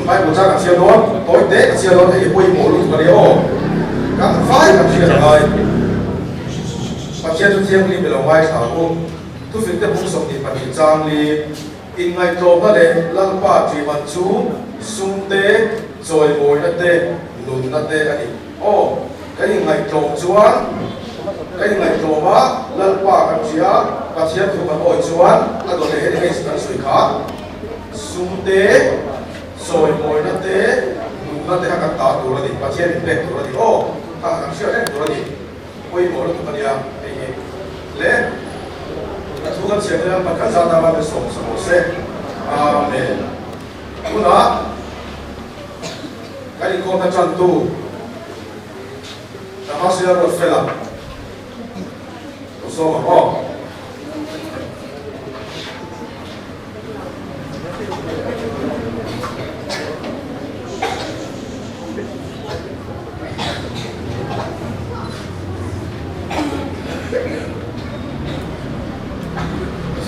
Bible chang ka chhiar dawn, tawi te ka chhiar dawn, hei hi pawimawh lutuk a nia aw. Kan vai kan hriat a ngai. Pathian chu thianghlim i lo ngaithla ang u. Thufingte bung 22 chang li, Inngaihtlawmna leh Lalpa ṭihman chu sum te, chawimawina te, nunna te a ni. Aw, kan inngaihtlawm chuan, kan inngaihtlawm a, Lalpa kan ṭih a, Pathian thu kan awi chuan a dawt leh heti hei kan sawi kha, sum te, chawimawina te, nunna te kha kan ta tur a ni, Pathian in pek tur a ni. Aw, kha kan hriat reng tur a ni. Pawimawh lutuk a nia hei hi le a thu kan chhiar te hian Pathian zat anga min sawm sa rawh se. Amen. Tunah kan inkhawmna tantu Damasila Ruatfela lo sawm ang aw.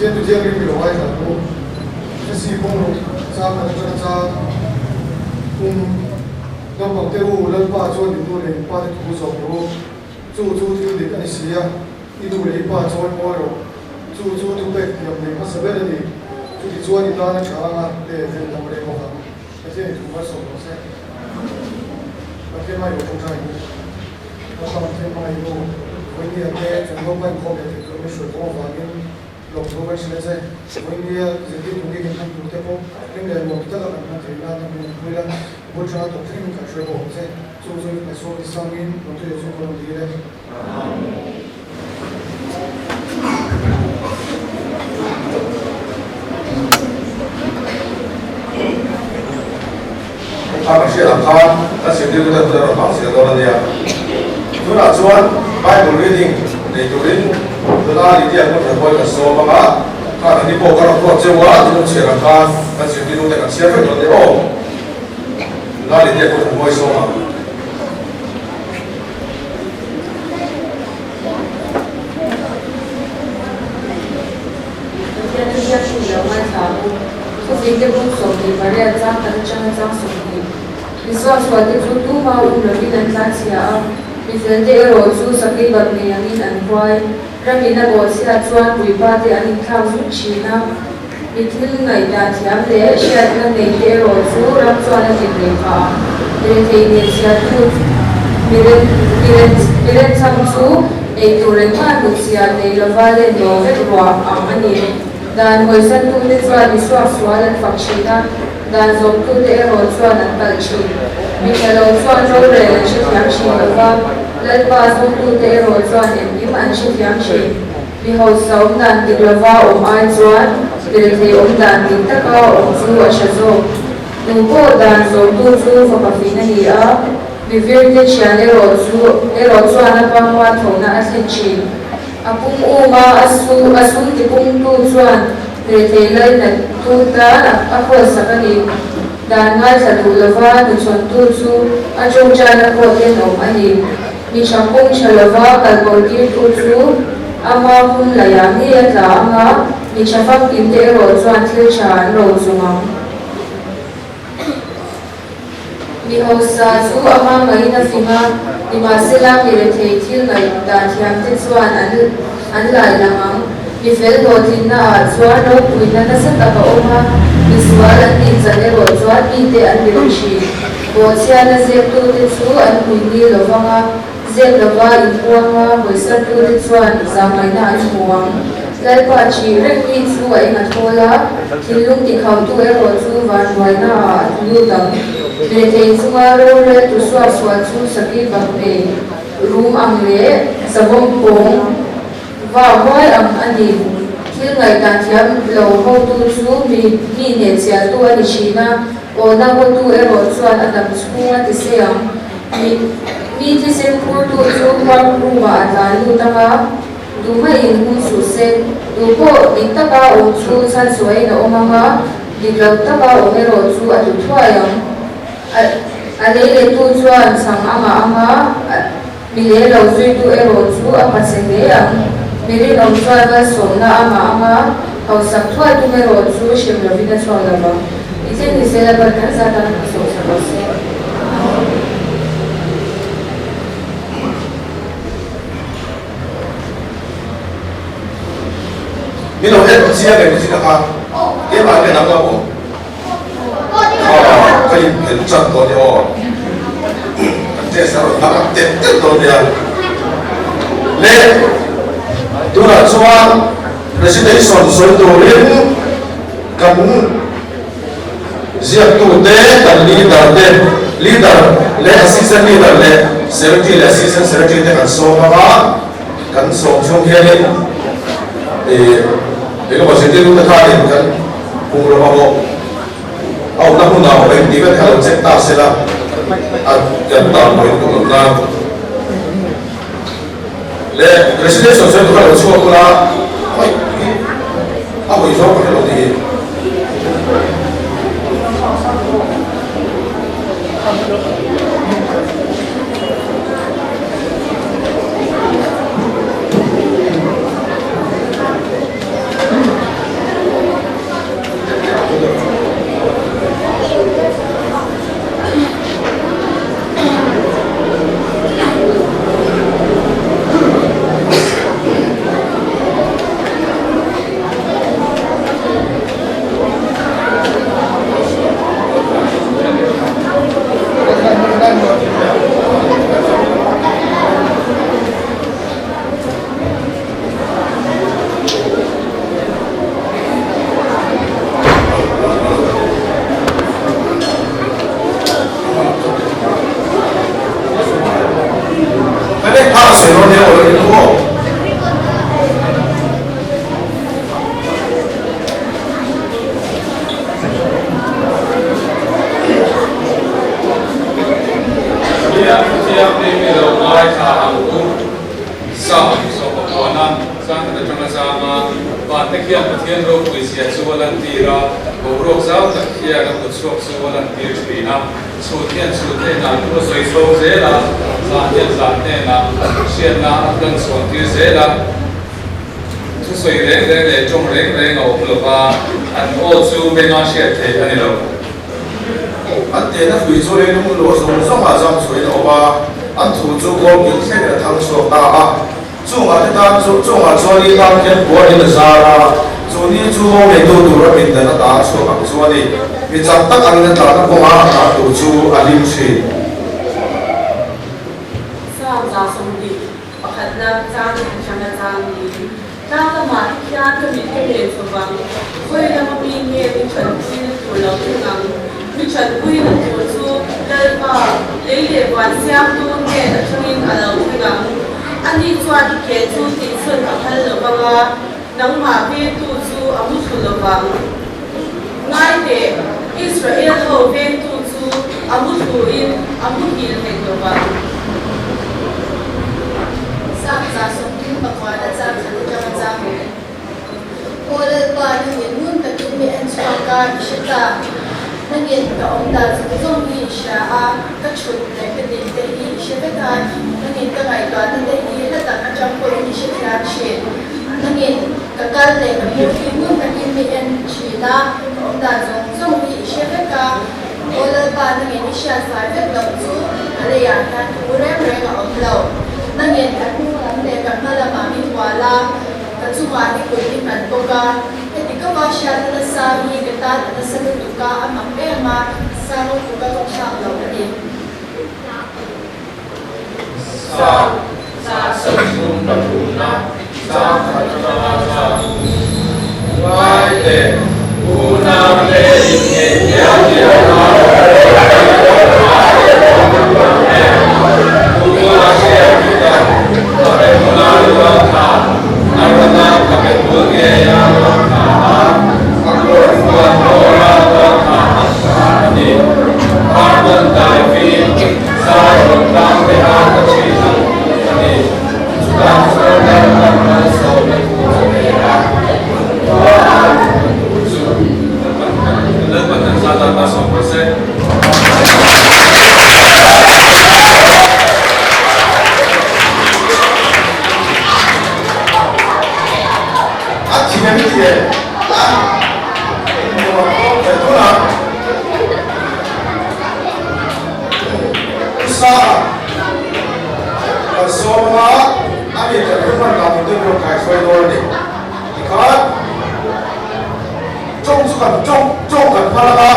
Pathian chu thianghlim i lo ngaithla ang u. Hre kawng ruk chang khat atanga chang um naupang te u Lalpa chuan in nu leh in pa te thu zawm rawh u. Chu chu thil dik a ni si a, i nu leh i pa chawi mawi rawh. Chu chu thupek thiam nei hmasa ber a ni. Chutichuan i tan a tha anga leh vel dang rei bawk ang. Pathian i thu malsawm rawh se. Pathian hmai rawh tawngtai u. Lalpa Pathian hmangaih nu, Vawinia te kan lo hmankhawm leh theih tur min hruai kawng avangin lawmthu kan hrilh a che. Vawinia zirtirtu ni kan hman tur te pawh hlim leh nuam ti taka kan hman theih nan min rawn pui la, bul tanga tawp thleng min kaihhruai bawk ang che. Chu chu Isua ni sangin lawmthu leh chhungkaw rawn dil e. Kha ka hriat ang khan kan zirtirtu ten hun erawh hmang zel dawn a nia. Tunah chuan Bible reading nei turin nula Lydia Hmunthar kan sawm ang a, kha kan ni pawh ka rawn ruat cheu a, tunum chhiar ang khan kan zirtirtu te kan chhiar vek dawn nia aw. Nula Lydia Hmunthar sawm ang. Pathian chu hriat hrim lo ngaithla ang u. Thufingte bung 28 chang khat atanga chang 20. Isua sualte chu tuma um lovin an tlanchhia a, mifelte erawh chu sakei bak nei angin an huai. Ramin a bawhchhiat chuan puipa te an inthlak zut thin a, mi thil ngaihdan thiam leh hriatna neite erawh chu ram chuan a din rei phah ang. Rethei nen chhiattu mi remchang chu eitur engmah hnutchhiah nei lova len daw vek ruah ang a ni. Dan hawisantute chuan mi suaksual an fak thin a, dan zawmtute erawh chuan an kalh thin. Mi tha lo chuan rorel an hrethiam thin lova, Lalpa zawmtute erawh chuan engkim an hrethiam thin. Mi hausa awm dan dik lova awm ai chuan tel thei awm dan dik taka awm chu a tha zawk. Tu pawh dan zawmtu chu fapa fing a ni a, mi virte thian erawh chu erawh chuan a pangua thawhna a thlen thin. A pum um a, a su a sum tipungtu chuan rethei lainattu tan a khawlsak a ni. Dan ngaithla duh lova hnuchhawntu chu a tawngtaina pawh tenawm a ni. Mi tha kawng tha lova kalbo tirtu chu ama hmun laiah ngei a tla ang a, mi tha famkim te erawh chuan thil tha an ro chung ang. Mi hausa chu ama ngaiin a fing a, nimahsela mi rethei thil ngaih dan thiam te chuan an an lai lang ang. Mi fel hlawhtlinna ah chuan ropuina nasa tak a awm a, mi sual an nih chan erawh chuan mite an rilh thin. Bawhchhiatna zeptute chu an hmuini lo vang a, zep lova inpuang a, hawisatute chuan zahngaihna an hmu ang. Lalpa ṭih reng mi chu a eng a thawl a, thinlung tikhautu erawh chu vanruaina ah a tlu lut ang. Rethei chunga roreltu suaksual chu saki bak nei rum ang leh savawm pawng va huai ang a ni. Thil ngaihdan thiam lo hotu chu mi mi hnehchhiahtu a ni thin a, awhna hotu erawh chuan a dam chhung a ti se ang. Mi mi thisen phurtu chu huang room-ah a tlan lut ang a, duhmai in hung suh se. Tu pawh dik taka awm chu chhanchhuahin a awm ang a, dik lo taka awm erawh chu a tlu thuai ang. A a lei lettu chuan chhang a ngah ang a, a. Mi leh lo zuitu erawh chu a hmachhe hle ang. Mi rinawm chuan malsawmna a ngah ang a, hausak thuai tum erawh chu hrem lovin a chhuak lo vang. Thleng ni se Lalpan kan zat a sawhsa rawh se. Min lo en chiang em zing a keimah hian an lo awm aw ka in en chan dawn nia aw kan test a rawn dang ang tet tet dawn nia le tunah chuan recitation sawi turin kan ziaktute kan leader te leader leh assistant leader leh secretary leh assistant secretary te kan sawm ang a kan sawm chhung hianin ih engemaw zirtirtute khanin kan bungraw mamawh a awmna hmunah awm em tih vel kha lo check ta sela a kan tan pawhin duh loh nan leh recitation sawi tur kha lo chhuak ula a hawi zawng ka hre lo tih hi. Nia Thianghlim i lo ngaithla ang u. Sam sawmpapuana changkhat atanga zama vante khian Pathian ropui zia chu a lantir a, boruak zau tak khian a kutchhuak chu a lantir thin a. Chhun hian chhun hnenah thu a sawi chho zel a, zan hian zan hnenah hriatna a lan chhuan tir zel a. Thusawi reng reng leh tawng reng reng a awm lo va, an aw chu benga hriat theih a ni lo. An tehna hrui chu leilung luah zawng zawngah zam chhuahin a awm a, an thu chu kawlkil thlengin a thang chhuak ta a. Chungah te tan chu chungah chuan ni tan khian puanin a zar a, chu ni chu ho neitu tura pindan ata a chhuak ang chu a ni. Mi chak tak angin a tlahna kawnga a tlan tur chu a hlim thin. Sam 70 Pakhatna chang atanga chang niin tlang lamah te khian ka mit ka len chho vang. Khawi lama mi nge mi thatpuina tur lo thleng ang? Mi thatpuina tur chu Lalpa, lei leh van siamtu hnen atangin a lo thleng ang. Ani chuan i ke chu tihsawn a phal lo vang a, nangmah vengtu chu a mu thlu lo vang. Ngai teh, Israel ho vengtu chu a mu thluin a muhil hek lo vang. Sam 75 chang khat atanga chang leh. Aw Lalpa, nangin ngun takin mi en chhuak a, i hre ta. Nangin ka awm dan zawng zawng hi i hria a, ka thut leh ka din te hi i hre vek a, nangin ka ngaihtuahna te hi hla tak atang pawhin i hrethiam thin. Nangin ka kal leh ka hmuh hi ngun takin mi en thin a, ka awm dan zawng zawng hi i hre vek a. Aw Lalpa, nangin i hriat fai vek loh chu ka leiah hian thu reng reng a awm lo. Nangin ka hnung lam leh ka hma lamah min hual a, ka chungah i kut i nghat bawk a. Heti kawa hriatna nasa hi ka tan a nasa lutuk a, a mak em a, sang lutuk a ka phak lo a ni. Sa 33 chang khat atanga chang ngai leh unau te inngeih dial dial a min rawn kaihruai dawn a ni. Tikhan tawng chu kan tawng tawng kan phal ang a,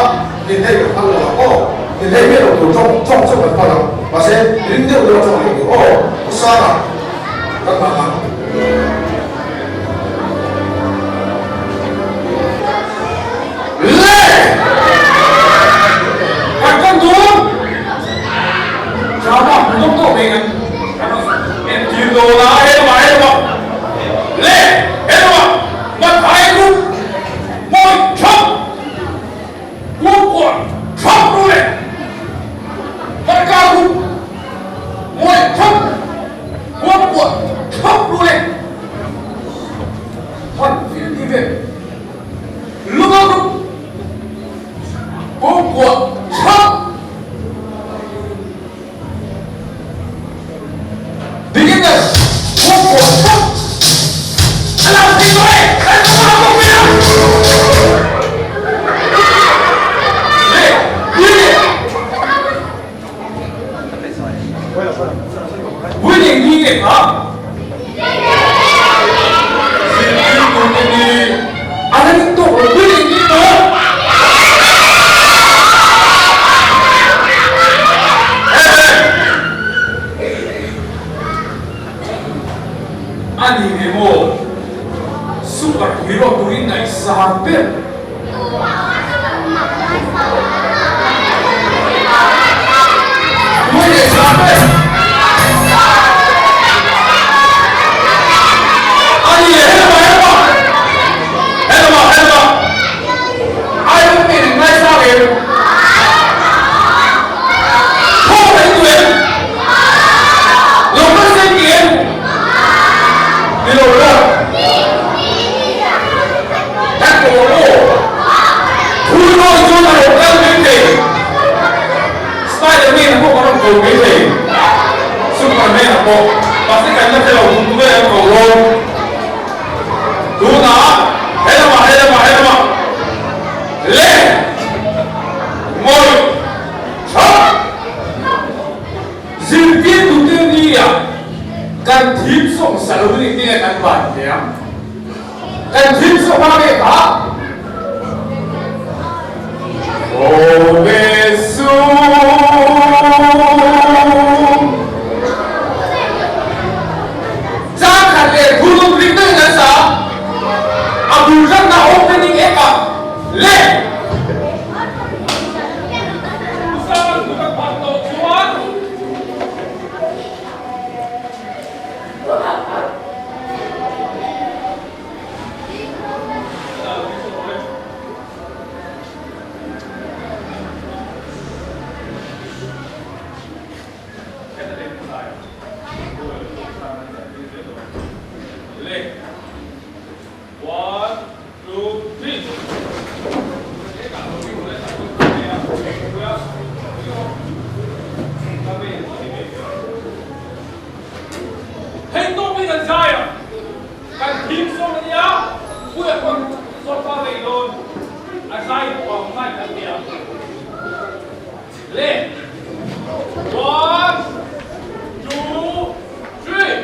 ninhlei kan phal lo ang aw. Ninhlei miah lo tur tawng tawng chu kan phal ang. Mahse ring deuh deuh a tawng leh tur aw. Pu Sanga kan hmang ang. Le! Kan kan dun! Drama hmuhnawm tawh mai kan entir dawn a, he lamah he lamah le he lamah Mathai group mawi thap Kuangkuah thap ru le Marka group mawi thap Kuangkuah thap ru le Hman fil ti vel Luka group Kuangkuah thap Beginners Kuangkuah thap A lo thei tawh e kan chungah a bawk mai a Le Winning Winning ni nge kha Zirtirtute ni a la ring tawk lo winning ni maw? A ni nge maw? Super hero turin ngaihsan ber. Kan tawh maw? Phul nawi chuan a rawn kal mai thei. Spiderman a pawh a rawn ko mai thei. Superman a pawh. Mahse kan la hre lo tum tum e an ko dawn. Tunah he lamah he lamah he lamah le ngawih thap zirtirtute nia kan thim sawng sa lo ni te kan van thiam. Kan thil chu hma nge kha? Aw Jesu, Chang khat leh thulum ring deuhin an sa. A bul tlanna opening ek ah le. Usang kut a phah tawh chuan. Hei tawpin an zai a, kan thim sawm a nia, puia pawn sawrkar rei dawn a zai duh ang ngai kan nia. Le, one, two, three.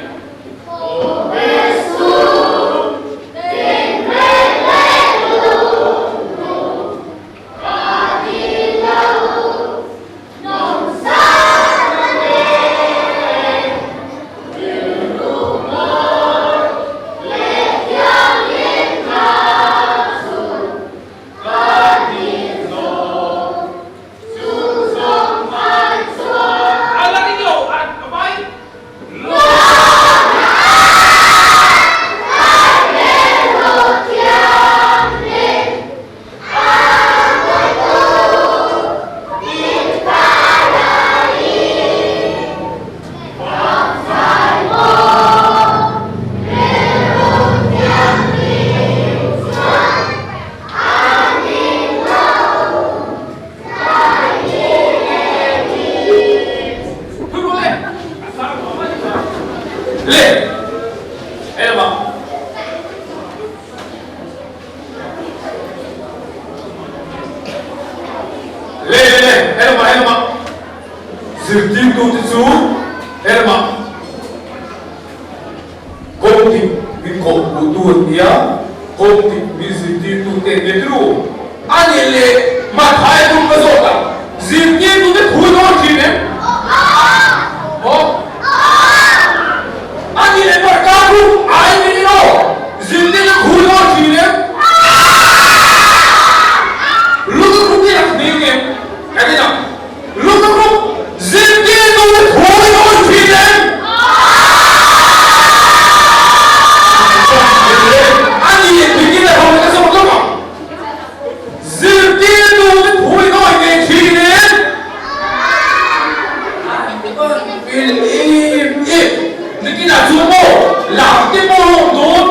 A la ring lo a vai Le helama Le le le helama helama zirtirtute chu helama kawng dik. nia, kawng dik min zirtirtute Petru, a nih leh Matthai tum ka zawt ang, zirtirtute thu dawn thin em? Maw? A nih leh Marka thu ai min in aw, zirtirtu thu dawn thin em? Luka thu te a hming em? Kan inang. Luka thu zirtirtute thu dawn thin em? A nih bikin a ho ka zawt lawk ang. Zirtirtute thu dawn ngei thin em? Nikinah chu maw lam te pawh a awm dawn?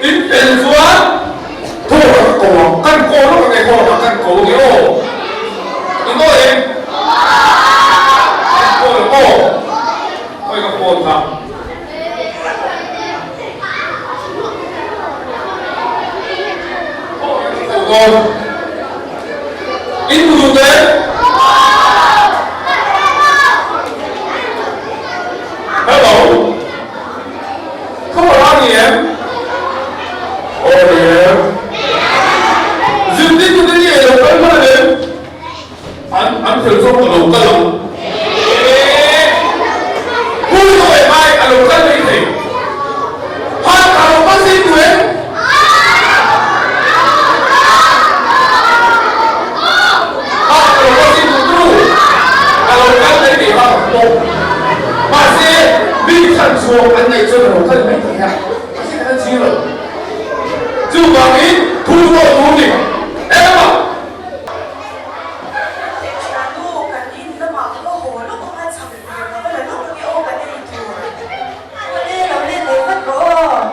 In fel chuan thaw ka ko ang, kan ko lawk ang e, haw ah kan ko ang e aw. I ngaw em? Kan ko lawk aw. Khawi ka phone kha. Thaw ka ko dawn. In hmu duh te? Hello. Khaw a ni em? Aw ni em? Zirtirtu te hi lo kal hman em? An an fel zawk a lo kal ang. Eeh. Pu Zoe ai a lo kal mai thei. Han a lo kal zing duh em? A ka lo kal zing duh turu. A lo kal mai thei bak ang pawh. Mahse, mi chhan chhuak an neih chuan a lo kal mai thei a. Mahse kan chhir lo. Chuvangin thu zawh tur ni engmah. Thiannu, kan in lamah ka va haw lawk ang a, chhang hmel ka va la lawk ang e aw kan ei tur. Awle, lo let leh vat rawh aw.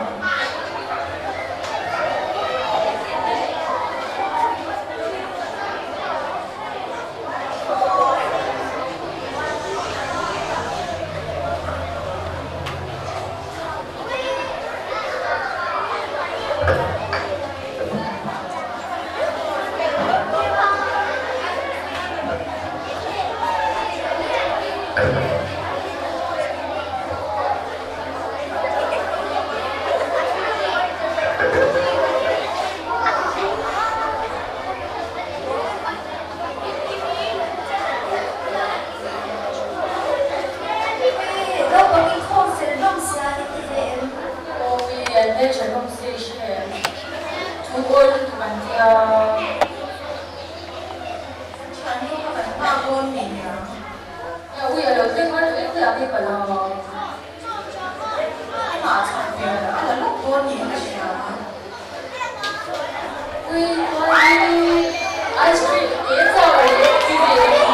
Naupang inkhawm fel hlawm sia i ti ve em? Awi, an hmeltha hlawm sia i hre em? Thu awi lutuk an tia. Thiannu kha kan nghak dawn mi niang? Nia, ui a lo thleng har tawh em te ang hi ka lo. Amah chhan hmel a la lawk dawn niin ka hria. Ui, tuan hi ice cream te chauh a leh ti ve em?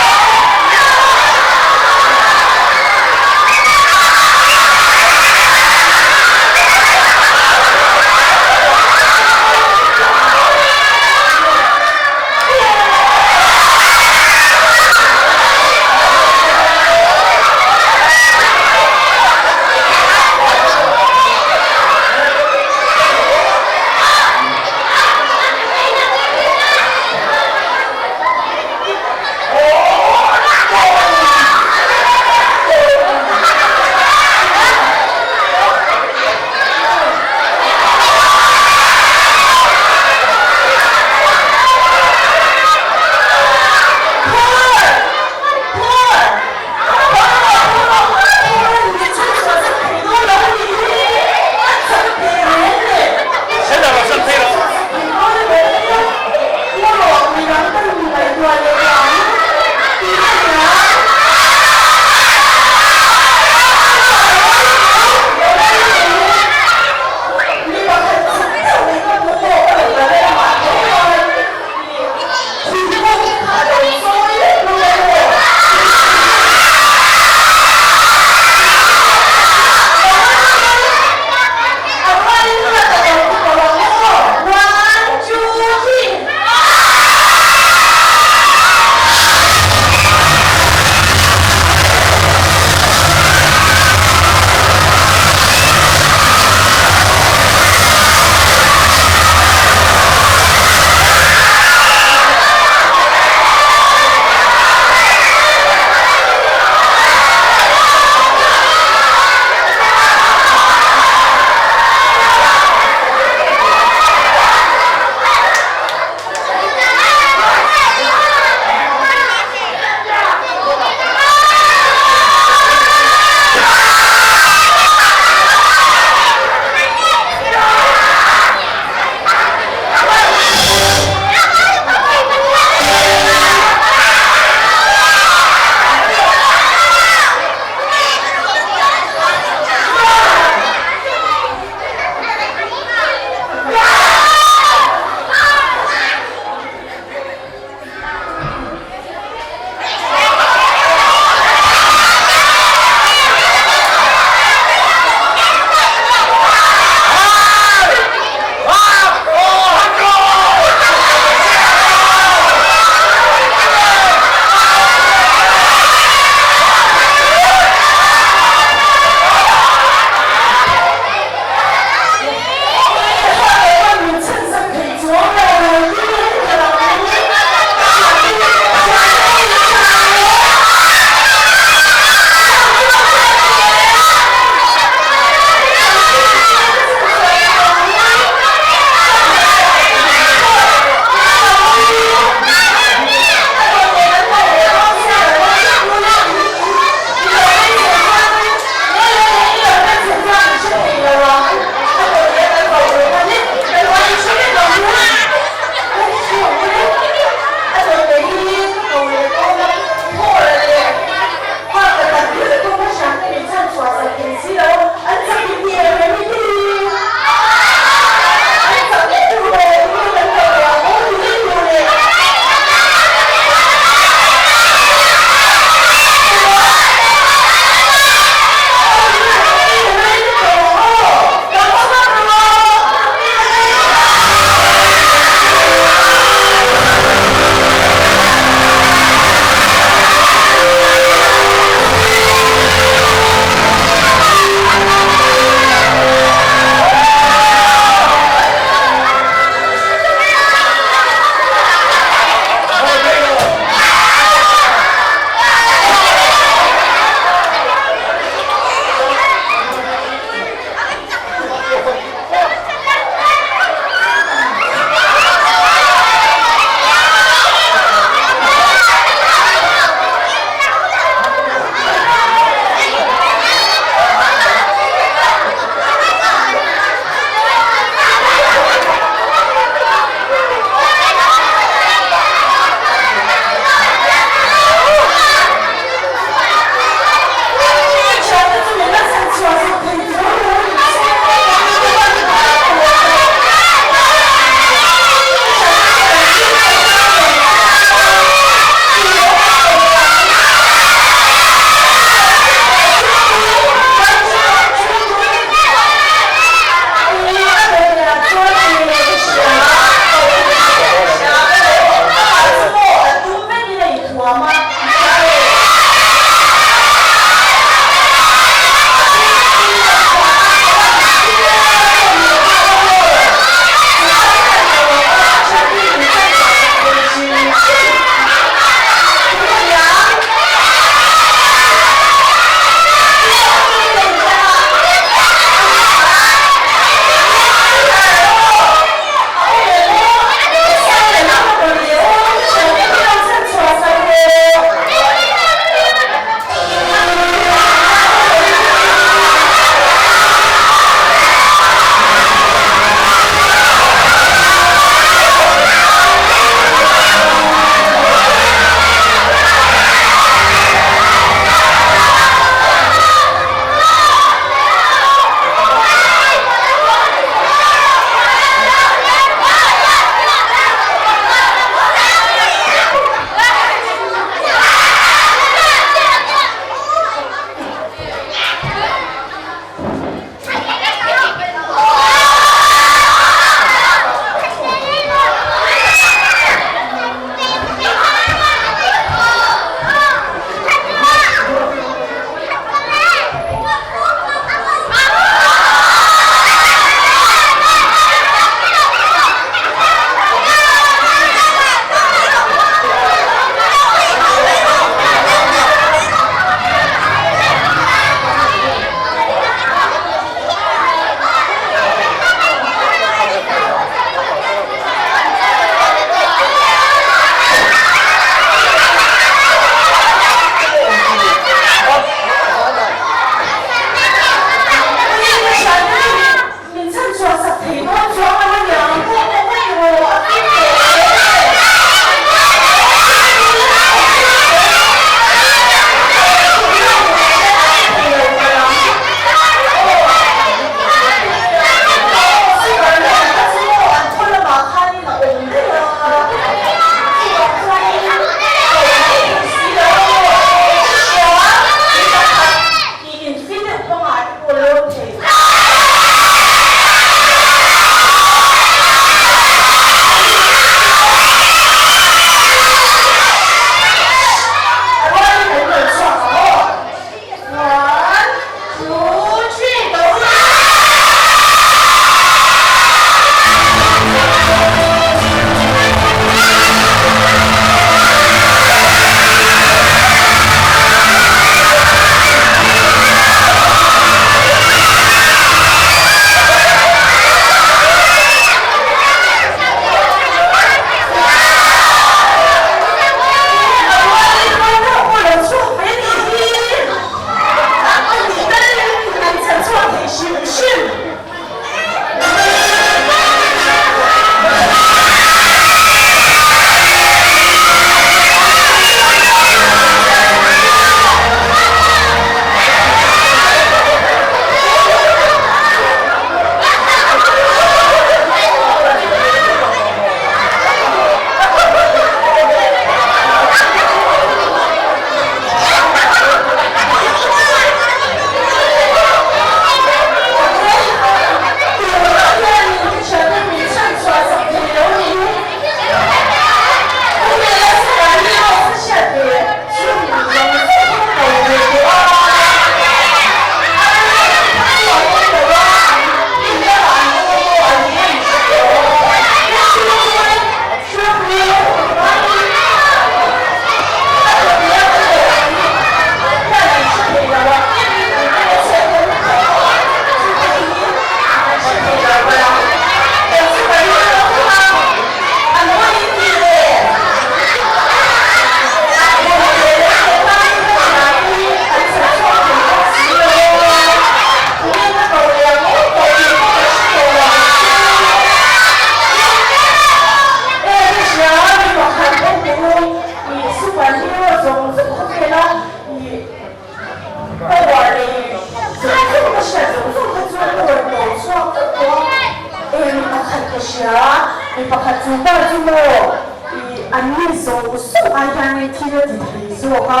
Chu pa chu maw ih an ni zawng zawng ai hianin thil a ti thei zawk a,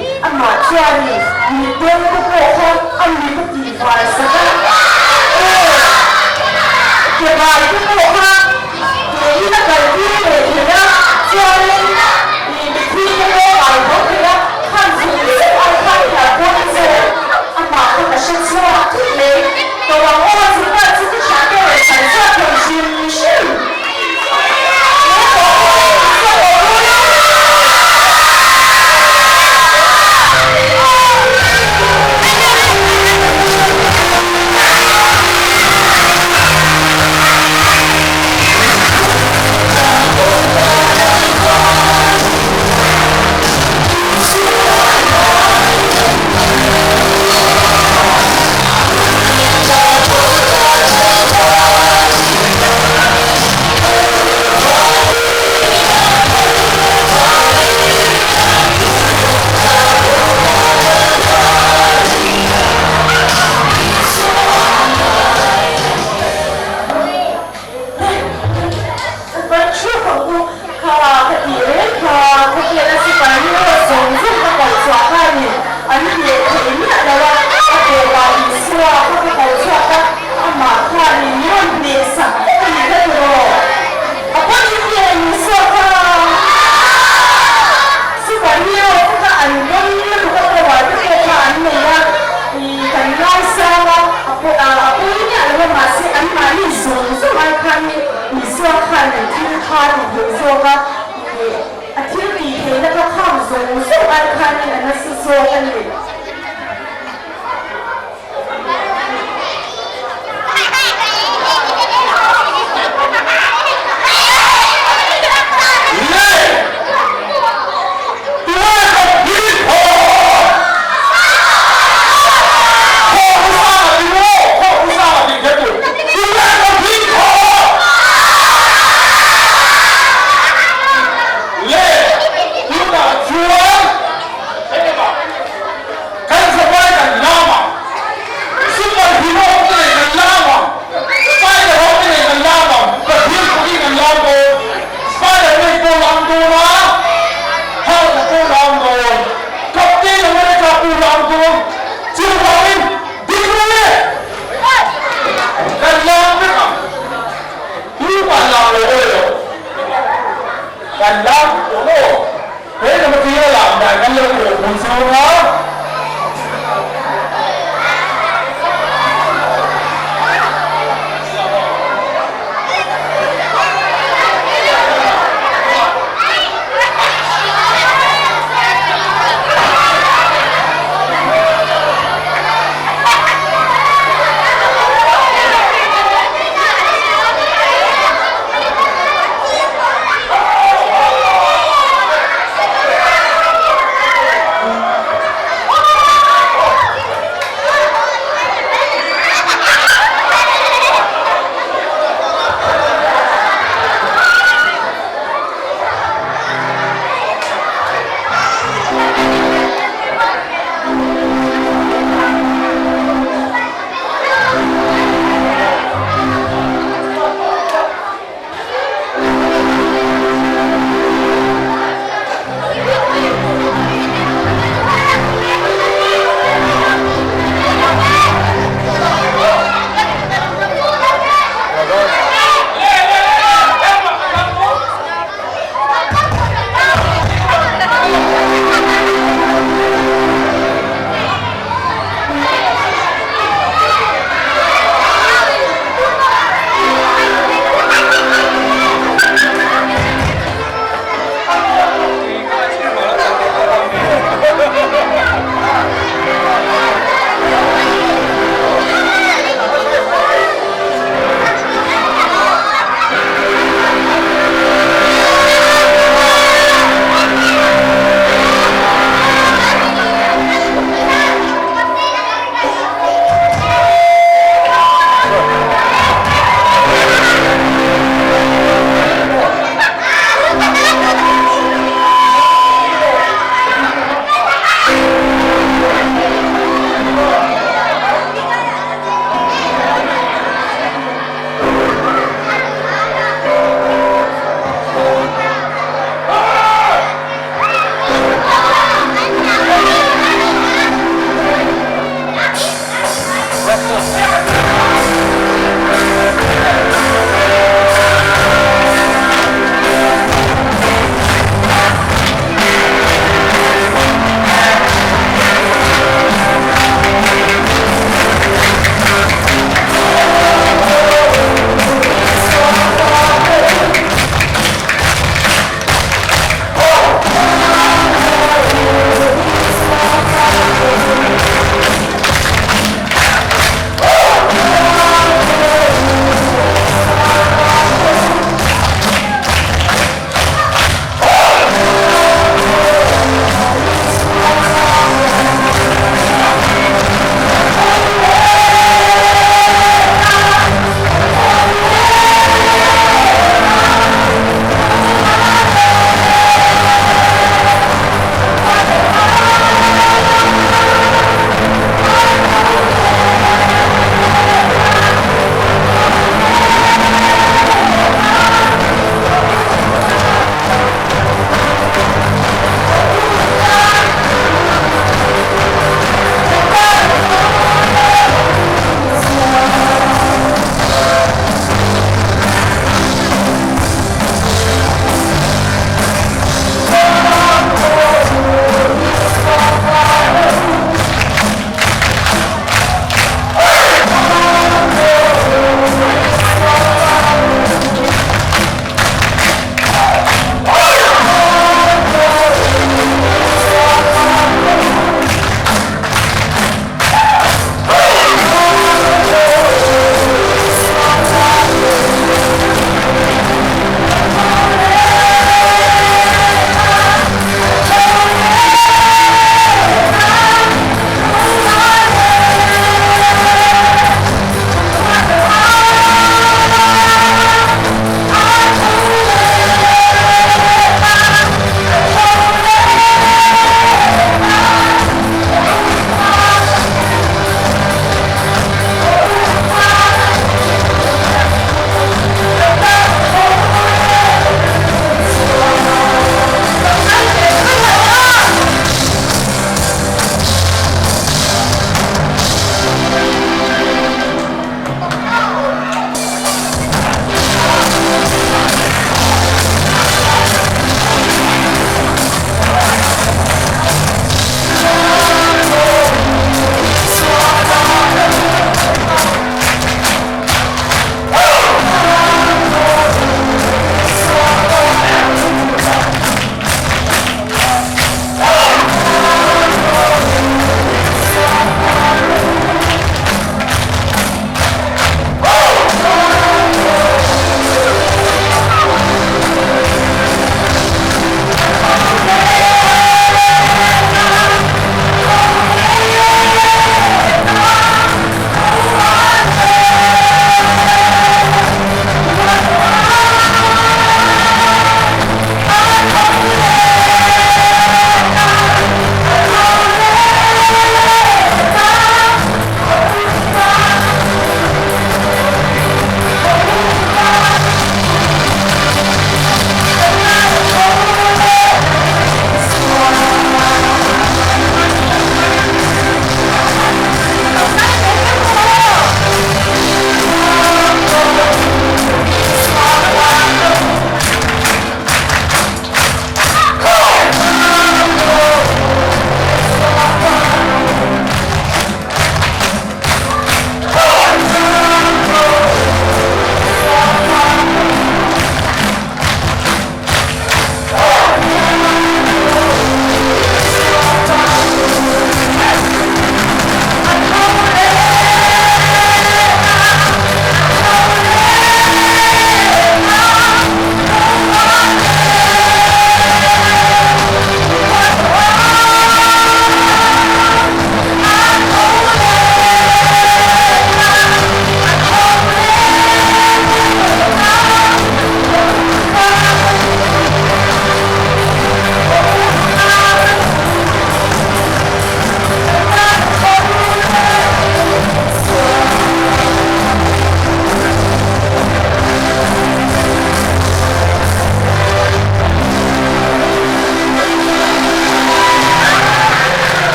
ih amah chuanin mitdeng te pawh kha a mit a tih fai sak a, aw ke bai te pawh kha ke in a kal tir leh thei a, chuanin ih mitthi te pawh a au tho thei a, khan zawng zawng ai khan hian pawh i zawk amah kha ka hre chhuak thut mai. Ka wang aw chu pa chu ka hria te rawn chhan chhuak thei hrim hrim. An hneh thei miah lo a, a tawpah Isua kha ka ko chhuak a, amah khanin min rawn hneh sak vek a nih kha tiraw? A pawn in hneh Isua kha super hero te kha an rawn lutuk a power te pawh kha an nei a, ih kan ngaisang a, a pawi miah lo a, mahse anmahni zawng zawng ai khanin Isua khan an thil kha a ti thei zawk a, ih. A thil tih theihna kha kham zawng zawng ai khanin a nasa zawk a ni. Le tunah chuan hengah kan zavai kan lam ang, super hero te nen kan lam ang, spider ho te nen kan lam ang, Pathian pawhin kan lam dawn, spider man pawh lam dawn a, Hulk pawh lam dawn, Captain America pawh lam dawn, chuvangin dik ru le kan lam vek ang, tumah lam lo awi lo. Kan lam tawh maw? He lam atira lam dan kan lo pawh pui zawng a.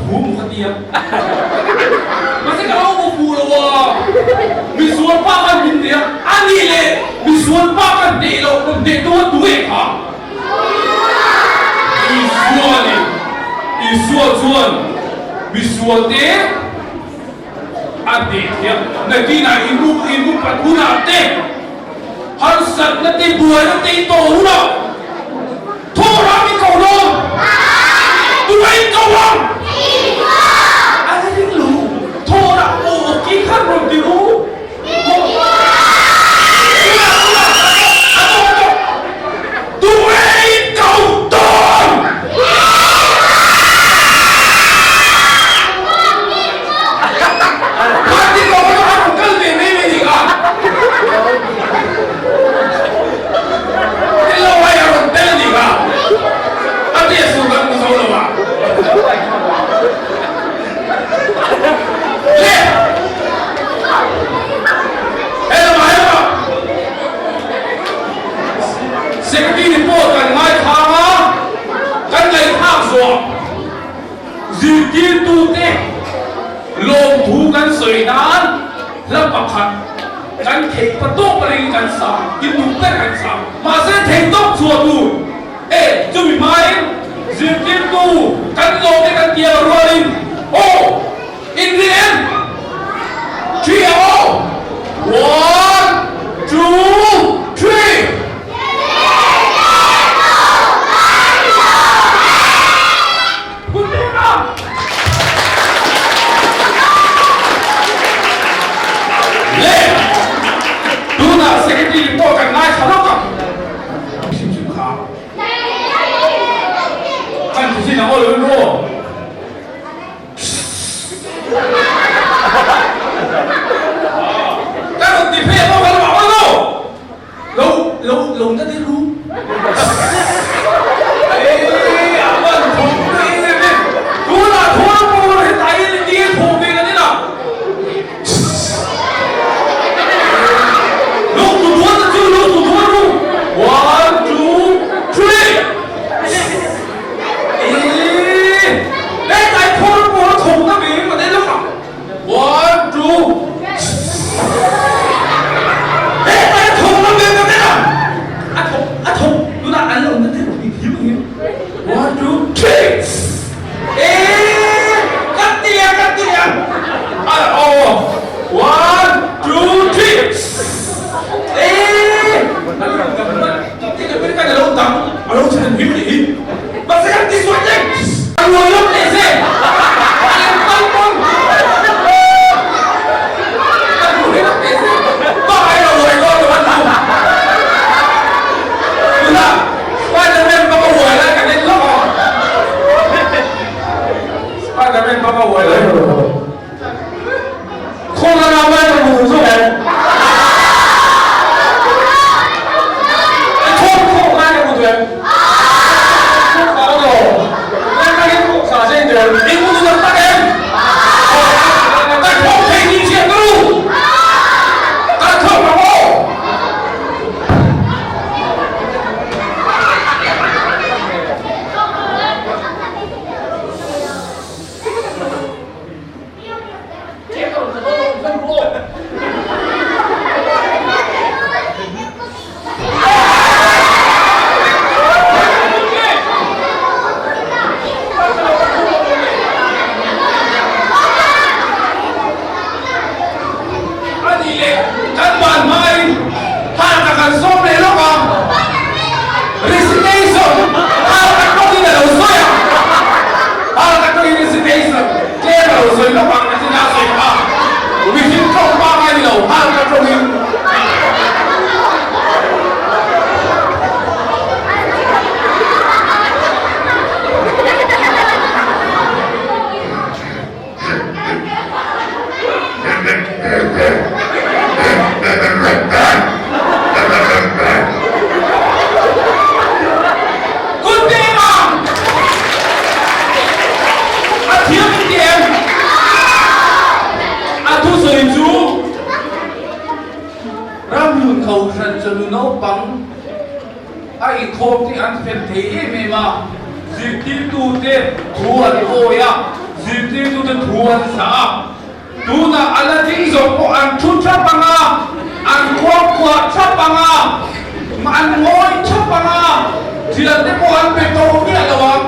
fu maw ka tia. Mahse ka lo hmu fuh lo a, misual pa khan min hneh a, a nih leh misual pa ka hneh loh rawn hneh dawn tu e kha? Isua a ni. Isua chuan misual te a hneh thiam. Nakinah i mu i mu pat hunah te harsatna te buaina te i tawh hunah Thaw ram i ko dawn. Tunah in ko ang. A la ring lo. Thaw ram aw aw ki khan rawn ti ru. Tunah tunah a tawk a tawk. Tunah in ko dawn. Khan ti ko ka rawn kal ve mai mai ni ka. Hello ai a rawn tel ni kha a tia su kan hmu zo lo a le hello ah hello ah secretary report kan ngaithlang a kan ngaihthlak zawh zirtirtute lawmthu kan sawi nan hla pakhat Kan theih pa tawk a ring kan sa, i duh ber kan sa. Mahse theih tawk chhuah tur e chumi hmain zirtirtu kan lawm e kan tia rualin aw inrin em? Three a aw one two three. Hun mek a. Le tunah secretary report kan ngaithla lawk ang. Hrim hrim kha kan thu zin ang aw lo in rawh. Ka rawn ti phei ang aw ka lo ang aw lo. Lo lo lo na deuh ru. Eii a van thawk mai em em. Tunah thawr pawh hetah hian i tir thawk ve kan ila. Lo tu duan ta chu lo tu duan ru. One two three. Eii hetah thawr pawh a thawk na ve em a lawk a. One two He a thawk lo ve tak a a thawk a thawk tunah an lo na thei ti thiam ang em one two three e ka tia ka tia a aw one two three e ka lo dang a lo chhan him ni hi mahse kan ti suai teng a ruai lawk leh se a lem tal pawn a ruai lawk leh se ba ai lo ruai dawn lo an hmu tuna Spiderman banga ruai lai kan en lawk a Spiderman banga ruai lai Khawnga nau lai ka hmu zawk em? Thawk thawk lai ka hmu duh em? Thawk sa lo lai ka hi thawk sa che in in hmu duh tak tak em? Ka thawk thei ni chiah ka ru ka thawk ang aw. A nih leh kan ban hmain hal ka kan sawm leh lawk a, recitation hal ka tawkin a lo sawi a, hal ka tawkin recitation Tlem a lo sawi lawk ang a tina sawi kha mihring tawng bak a ni lo hal ka tawngin. Kut pek a! A thiam in ti em? A thusawi chu Ramhlun Kohhran chawhnu naupang a inkhawm te an fel thei em em a, zirtirtute thu an awi a. Zirtirtute thu an sa a, tunah a la ding zawk pawh an thu thap ang a, an kuangkuah thap ang a, an ngawi thap ang a, thiante pawh an pe tawh miah lo ang.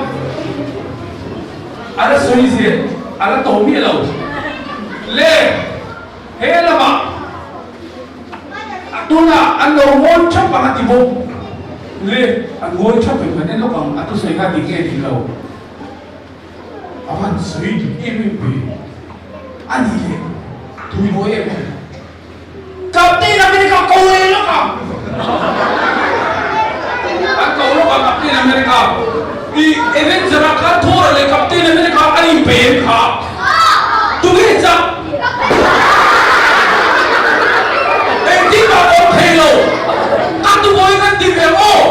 A la sawi zel, a la tawh miah lo. Le, he lamah tunah an lo ngawi thap ang a ti bawk. Le, an ngawi thap em kan en lawk ang, a thusawi kha dik nge dik lo. A van sawi dik em em ve a ni le tui mawi em em. Captain America ko leh lawk ang. An ko lawk ang Captain America. I Avenger ah khan Thor leh Captain America an inpe em kha? Tunge chak? Engtin mah ka awm thei lo. Ka tumawi kan ti ve ang aw.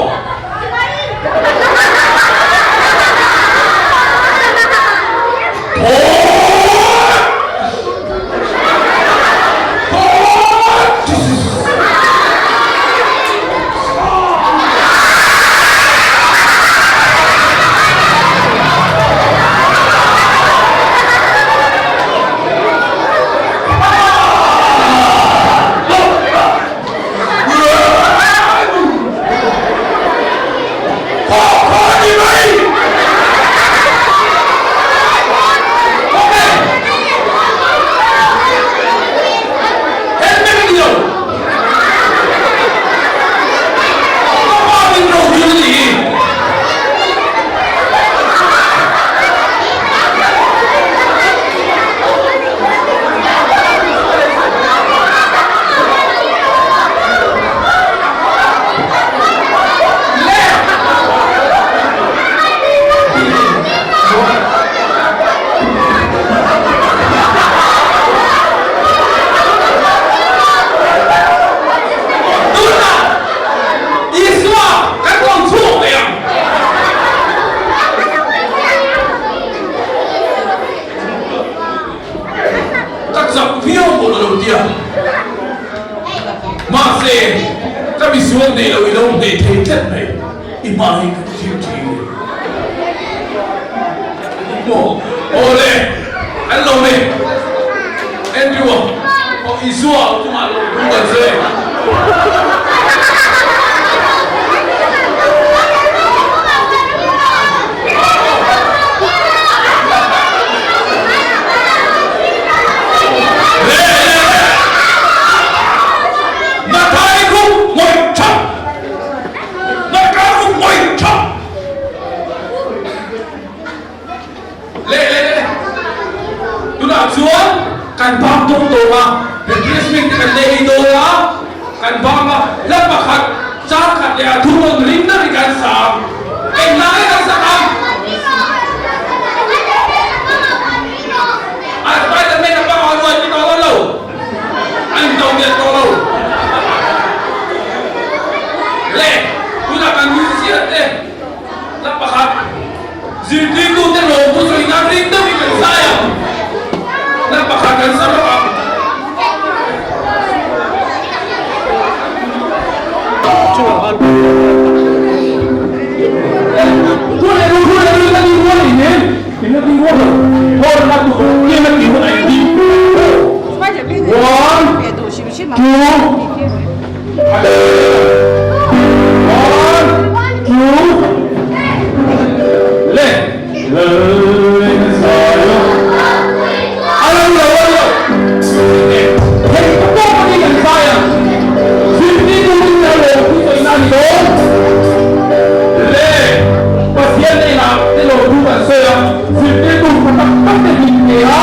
Khaw khaw a ni mai! Okay. Helmet a ni lo. Ka pa min ro dil a ni hi. Tunah Isua kan lo chhuak leh ang. Ka chak viau pawh ka lo ti a. Mahse, ka misual nei lo i lo hneh thei tlat mai, i hma hi ka thlir thin e. Maw? Aw le, an lo nei. Andrew-a, aw Isua chungah lo thu kan sawi. Mathai khu ngawih thap! Marka khu ngawih thap! Leh leh leh tunah chuan kan bang tum tawh a, replacement te kan lei dawn a, kan bang a, la pakhat chang khat leh a thu rawn ring deuh hi kan sa ang, englai kan sak ang? A Spiderman a bang a ruai ti tawh lo, a in to mial tawh lo. Le, tunah kan musician te la pakhat zirtirtu te lawm thu sawi nan ring deuhin kan zai ang. La pakhat kan sa bawk ang. Thu leh lu, thu leh lu ka ti rual inen. One, two, one, two, le, Pathian hnenah te lawmthu kan sawi a, zirtirtu tha tak tak te min pe a,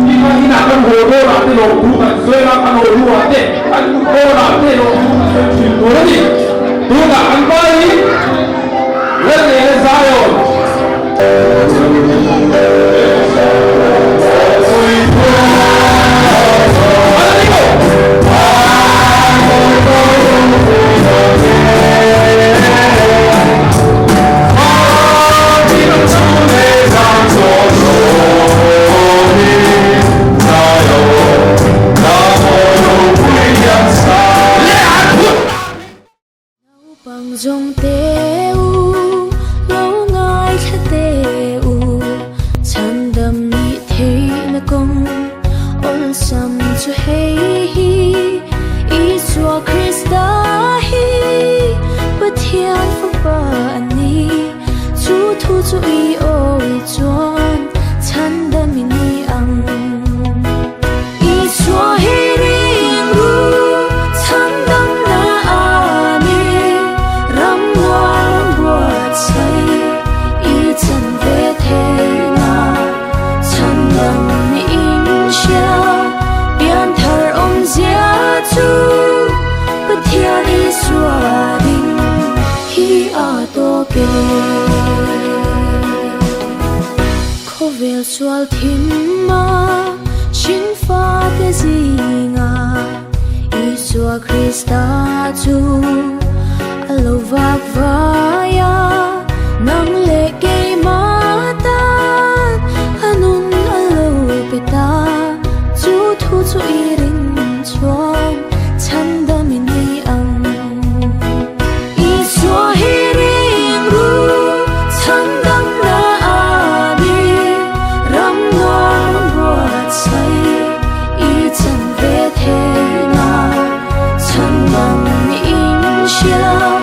tina inah kan haw dawnah te lawmthu kan sawi a, kan haw hnuah te kan mut dawnah te lawmthu kan sawi thin tur a ni. Tunah kan vaiin Lalnena Zion. Naupang zawng te u lo ngai. Khawvel sual thim a hringfate zinga Isua Krista chu a lo vak vai a, nang leh keimah tan a nun a lo pe ta. Chu thu chu i ring chuan chhandam i nei ang. Isua hi ring ru, chhandam na a ni, ram nuam buatsaih i chan ve thei na, chhandam in hria.